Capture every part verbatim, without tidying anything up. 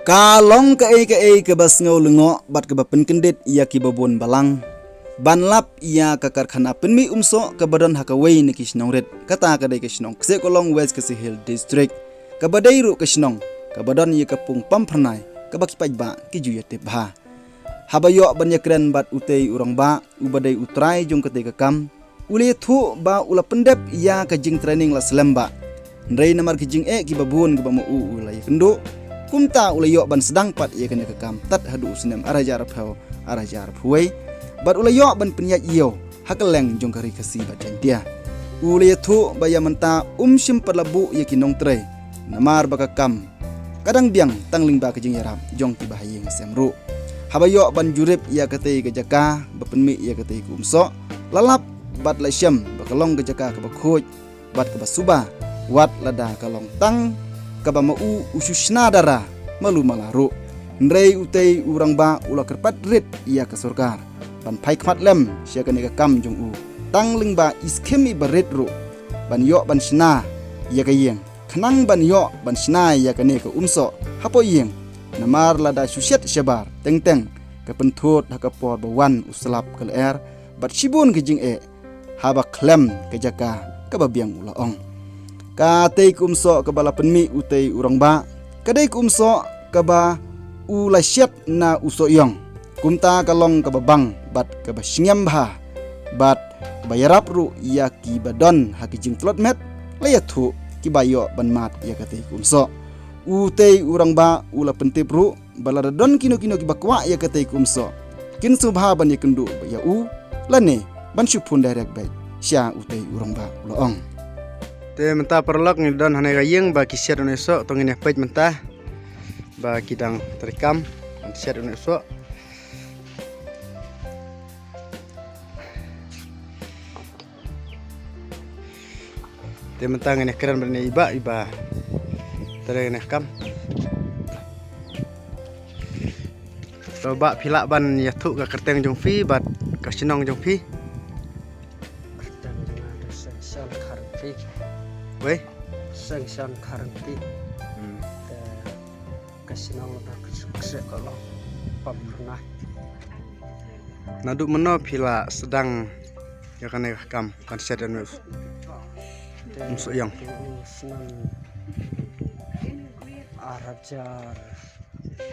Ka long kaei kaei kaba sngew lyngngoh bad kaba pynkyndit ïa kiba bun balang ban lap ïa ka karkhana pynmih umsoh kaba don ha kawei na ki shnong rit, kata ka dei ka shnong Ksieh Kolong, West Khasi Hills District, kaba dei ruh ka shnong kaba don ïa ka pung pam phyrnai kaba ki paidbah ki ju ïatip bha. Haba ïoh ban ïakren bad utei u rangbah uba dei u trai jong katei ka kam, u la ïathuh ba u la pyndep ïa ka jingtraining la slem bha. Hynrei namar ki jingeh kiba bun kiba ma u u la ïakynduh, kumta u la ïoh ban sdang pat ïa kane ka kam tad haduh u snem ar hajar arphew, ar hajar arphew wei, bad u la ïoh ban pynïaid ïew ha kylleng jong ka Ri Khasi bad Jaiñtia. U la ïathuh ba ïa mynta um shym pat la buh ïa ki nongtrei, namar ba ka kam ka dang biang tang lyngba ka jingïarap jong kiba ha ïing ha sem ruh. Haba ïoh ban jurip ïa katei ka jaka ba pynmih ïa katei ka umsoh, la lap bad la shem ba ka long ka jaka kaba khuid bad kaba suba, wat lada ka long tang kaba ma u u shu shna dara malu mala ruh. Hynrei utei u rangbah u la kyrpad rit ïa ka sorkar ban phai khmat lem sha kane ka kam jong u, tang lyngba i skhim iba rit ruh, ban ïoh ban shna ïa ka ïing, khnang ban ïoh ban shna ïa kane ka umsoh hapoh ïing. Namar lada shu shet shabar teng teng, ka pynthut ha ka por ba wan u slap ka lyer bad shibun ka jingeh haba khlem ka jaka kaba biang, u la ong. Katei ka umsoh kaba la pynmih utei u rangbah ka dei ka umsoh kaba u la shet na u sohïong. Kumta ka long kaba bang bad kaba shngiam bha bad kaba ïarap ruh ïa kiba don ha ki jingtlot met, la ïathuh kiba ïoh ban mad ïa katei ka umsoh. Utei u rangbah u la pyntip ruh ba lada don kino kino kiba kwah ïa katei ka umsoh, kin sngewbha ban ïakynduh ïa u lane ban shu phone direct beit sha utei u rangbah, u la ong. Te mynta paralok ngi don hangne ka ïing ba ki shet une u soh, to ngin ïa peit mynta ba ki dang treikam ban shet une u soh. Te mynta ngin ïa kren bad ine i bah, i bah. Te ngin ïa kam. To bah, phi lah ban ïathuh ka kyrteng jong phi bad ka shnong jong phi. Kyrteng jong nga dei Seng Seng Kharti. Wei? Seng Seng Kharti. Hmm. Te ka shnong da ka Ksieh Kolong, Pamrnai. Naduh mynno phi la sdang ïa kane ka kam ban shet ïa une u sohïong? Snem ar hajar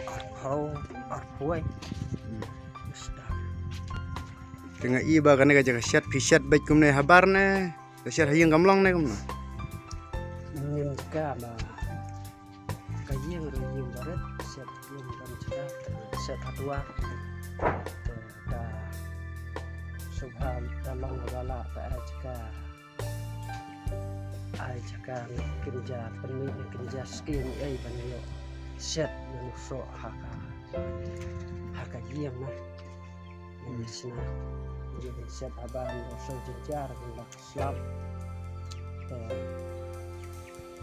arphew, arphew wei. Hmm. Sdang. Te nga i ba kane ka jaka shet phi shet beit kumne habar ne, ka shet ha ïing kamlong ne kumno? Ngin ka ba ka ïing ruh ïing barit, shet ïing dang jaka, shet ha duwar. Te ka sngewbha da long ba la ka ai jaka, ai jaka, kin ja pynmih, kin ja skim ei ban ïoh shet ïa u soh ha ka, ha ka ïing na. Ïa u sna, ïa u shet haba u soh jynjar, u la slap. Te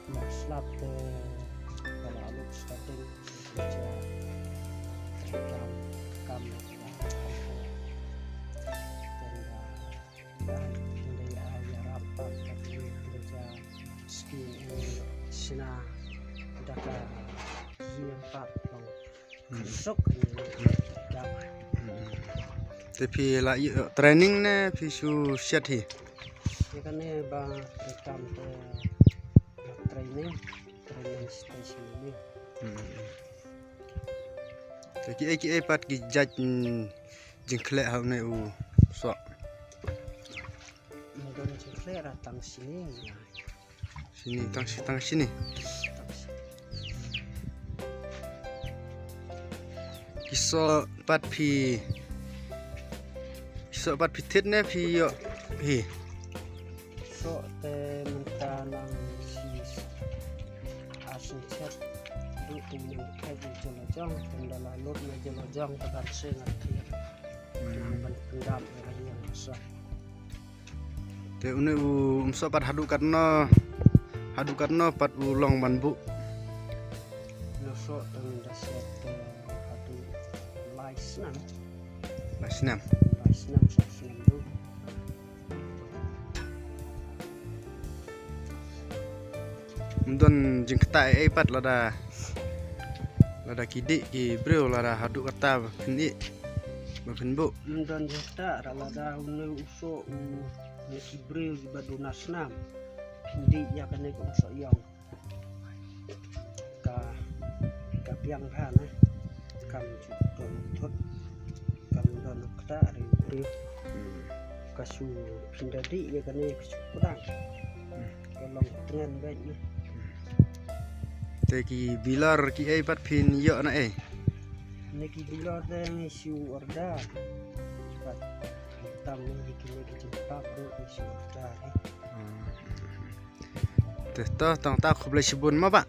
u la slap te ka la lut starting jynjar. Te kam, kam, kam. Te da, da, da, da, da, da, da, da, da, da, skim, eh, sna, da ka, ïa pat long. Hmm. Suk, eh, da. Hmm. Te phi la ïoh training ne phi shu shet hi? Ïa kane ba kam te training, training station ni. Hmm. Te kiei kiei pat ki jait, mm, jingkhleh ha une u soh? Ym don jingkhleh, ra tang shini. Shini, tang shi-, tang shini. Ki soh pat phi, ki soh pat phi thied ne phi ïoh hi? Soh te mynta nang shi ar sien chet, du tu nang khet jyllajong, tang da la lut na jyllajong te ban seng ar thied. Hmm. Ban pyndap ïa ka ïing ka soh. Te une u umsoh pat haduh katno, haduh katno pat u long ban buh? Une u soh te mynta shet te haduh lai snem. Lai snem. Lai snem, saw snem duh. Ym don jingktah ei ei pat lada. Lada ki dih ki briew lada haduh katta ba phin dih ba phin buh. Ym don jingtah, lada une u soh u ne ki briew kiba duna snam phin dih ïa kane ka u soh ïong. Ka ka biang bha na. Kam ju don thut. Kam don kata ri ri. Ka shu phin da dih ïa kane ka shu pdang. Ka long tngen bad ni. Te ki bilor ki ei pat phin ïoh na ei? Ne ki bilor te ngi shu order. Pat tam ni ki ne ki jumpa bro ngi shu order. Te to tang ta khublei shibun ma ba.